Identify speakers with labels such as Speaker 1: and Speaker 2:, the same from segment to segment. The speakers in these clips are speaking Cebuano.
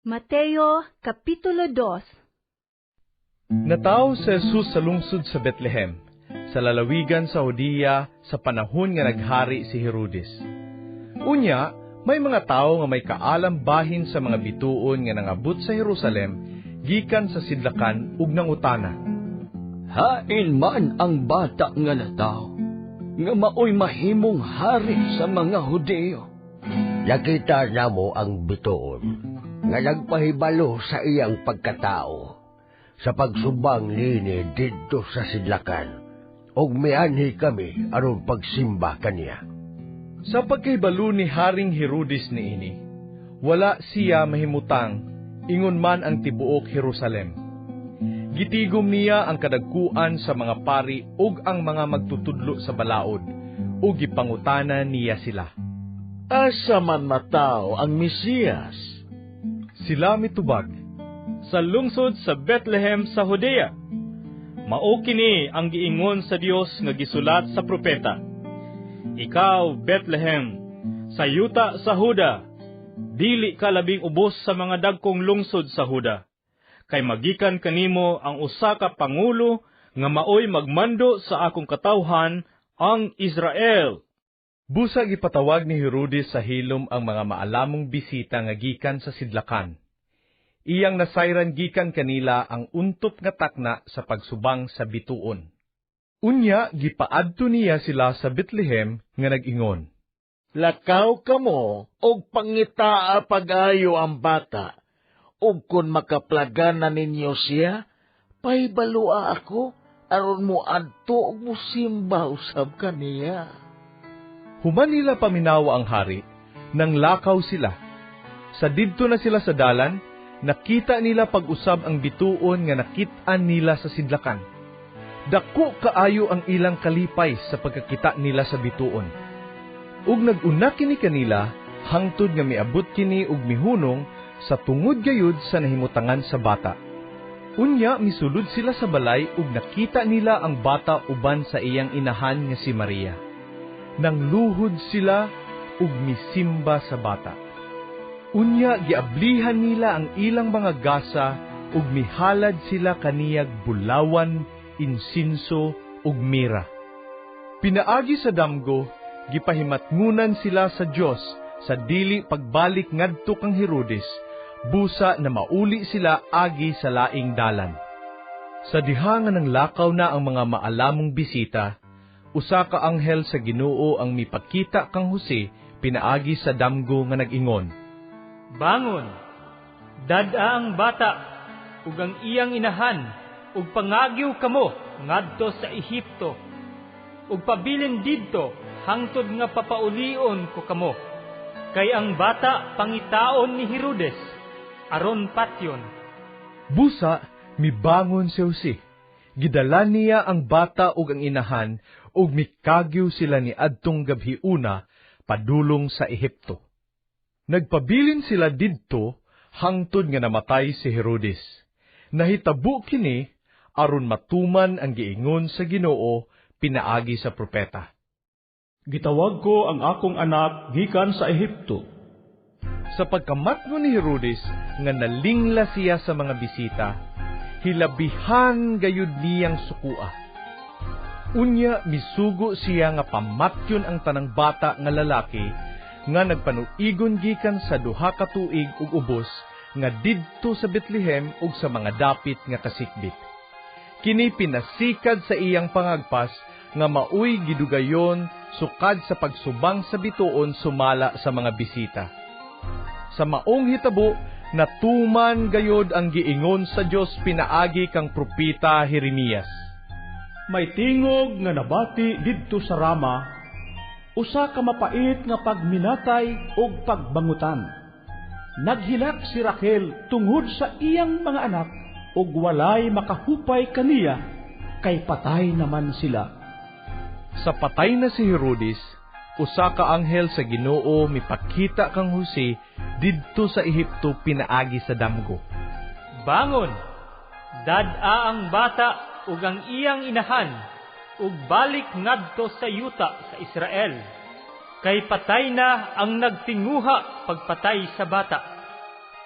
Speaker 1: Mateo Kapitulo 2.
Speaker 2: Natawo si Jesus sa lungsod sa Bethlehem, sa lalawigan sa Judea, sa panahon nga naghari si Herodes. Unya, may mga tawo nga may kaalam bahin sa mga bituon nga nangabot sa Jerusalem gikan sa sidlakan ug nangutana.
Speaker 3: Hain man ang bata nga natawo, nga maoy mahimong hari sa mga Hudeo?
Speaker 4: Nakita namo ang bituon nga nagpahibalo sa iyang pagkatao sa pagsubang niini didto sa sidlakan, ug mianhi kami aron pagsimba kaniya.
Speaker 2: Sa pagkahibalo ni Haring Herodes niini, wala siya mahimutang, ingon man ang tibuok Jerusalem. Gitigom niya ang kadagkuan sa mga pari ug ang mga magtutudlo sa balaod, ug gipangutana niya sila.
Speaker 5: Asa man matawo ang Mesiyas?
Speaker 2: Sila mitubag,
Speaker 6: "Sa lungsod sa Bethlehem sa Judea. Mao kini ang giingon sa Dios nga gisulat sa propeta: Ikaw, Bethlehem, sa yuta sa Juda, dili ka labing ubos sa mga dagkong lungsod sa Juda. Kay magikan kanimo ang usa ka pangulo nga maoy magmando sa akong katawhan, ang Israel."
Speaker 2: Busa gipatawag ni Herodes sa hilom ang mga maalamong bisita nga gikan sa sidlakan. Iyang nasayran gikan kanila ang untop nga takna sa pagsubang sa bituon. Unya gipaadto niya sila sa Bethlehem nga nag-ingon,
Speaker 5: "Lakaw kamo og pangitaa pag-ayo ang bata, ug kun makaplagan na ninyo siya, pahibalua ako aron mo adto ug mosimba usab kaniya."
Speaker 2: Human nila paminawa ang hari, nanglakaw sila. Sa didto na sila sa dalan, nakita nila pag-usab ang bituon nga nakit-an nila sa sidlakan. Dako kaayo ang ilang kalipay sa pagkakita nila sa bituon. Ug nag-una kini kanila hangtod nga miabot kini ug mihunong sa tungod gayud sa nahimutangan sa bata. Unya misulod sila sa balay ug nakita nila ang bata uban sa iyang inahan nga si Maria. Nangluhod sila ug misimba sa bata. Unya giablihan nila ang ilang mga gasa ug mihalad sila kaniyag bulawan, insinso ug mira. Pinaagi sa damgo, gipahimatngunan sila sa Dios sa dili pagbalik ngadto kang Herodes, busa na mauli sila agi sa laing dalan. Sa diha nga nanglakaw na ang mga maalamong bisita, usa ka anghel sa Ginoo ang mipakita kang Jose pinaagi sa damgo nga nag-ingon,
Speaker 6: "Bangon, dad-a ang bata ug ang iyang inahan ug pangagyo kamo ngadto sa Ehipto. Ug pabilin didto hangtod nga papaulion ko kamo. Kay ang bata pangitaon ni Herodes aron patyon."
Speaker 2: Busa mibangon si Jose. Gidala niya ang bata ug ang inahan ug mikagyo sila ni adtong gabhiuna padulong sa Ehipto. Nagpabilin sila didto hangtod nga namatay si Herodes. Nahitabo kini aron matuman ang giingon sa Ginoo pinaagi sa propeta.
Speaker 7: "Gitawag ko ang akong anak gikan sa Ehipto."
Speaker 2: Sa pagkamatngon ni Herodes nga nalingla siya sa mga bisita, hilabihan gayud niyang sukua. Unya misugo siya nga pamatyon ang tanang bata nga lalaki nga nagpanuigon gikan sa 2 ka tuig ug ubos nga didto sa Bethlehem ug sa mga dapit nga kasikbit. Kini pinasikad sa iyang pangagpas nga maoy gidugayon sukad sa pagsubang sa bituon sumala sa mga bisita. Sa maong hitabo, natuman gayod ang giingon sa Dios pinaagi kang propeta Jeremias.
Speaker 7: "May tingog nga nabati didto sa Rama, usa ka mapait nga pagminatay ug pagbangutan. Naghilak si Raquel tungod sa iyang mga anak ug walay makahupay kaniya kay patay naman sila."
Speaker 2: Sa patay na si Herodes, usa ka anghel sa Ginoo mipakita kang Jose didto sa Ehipto pinaagi sa damgo.
Speaker 6: "Bangon, dad-a ang bata ug ang iyang inahan ug balik ngadto sa yuta sa Israel. Kay patay na ang nagtinguha pagpatay sa bata."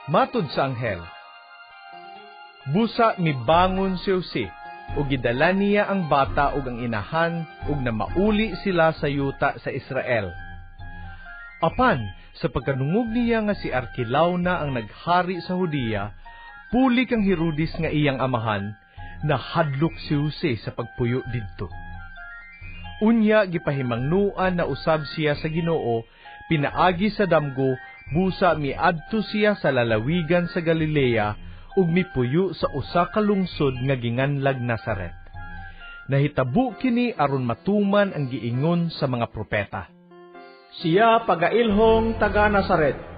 Speaker 2: Matud sa anghel. Busa mibangon si Jose, ug gidala niya ang bata ug ang inahan ug namauli sila sa yuta sa Israel. Apan sa pagkadungog niya nga si Arquelao na ang naghari sa Judea, puli kang Herodes nga iyang amahan, nahadlok si Jose sa pagpuyo didto. Unya gipahimangnuan na usab siya sa Ginoo, pinaagi sa damgo, busa miadto siya sa lalawigan sa Galilea ug mipuyo sa usa ka lungsod nga ginganlag Nazaret. Nahitabo kini aron matuman ang giingon sa mga propeta.
Speaker 7: Siya pagailhong taga Nazaret.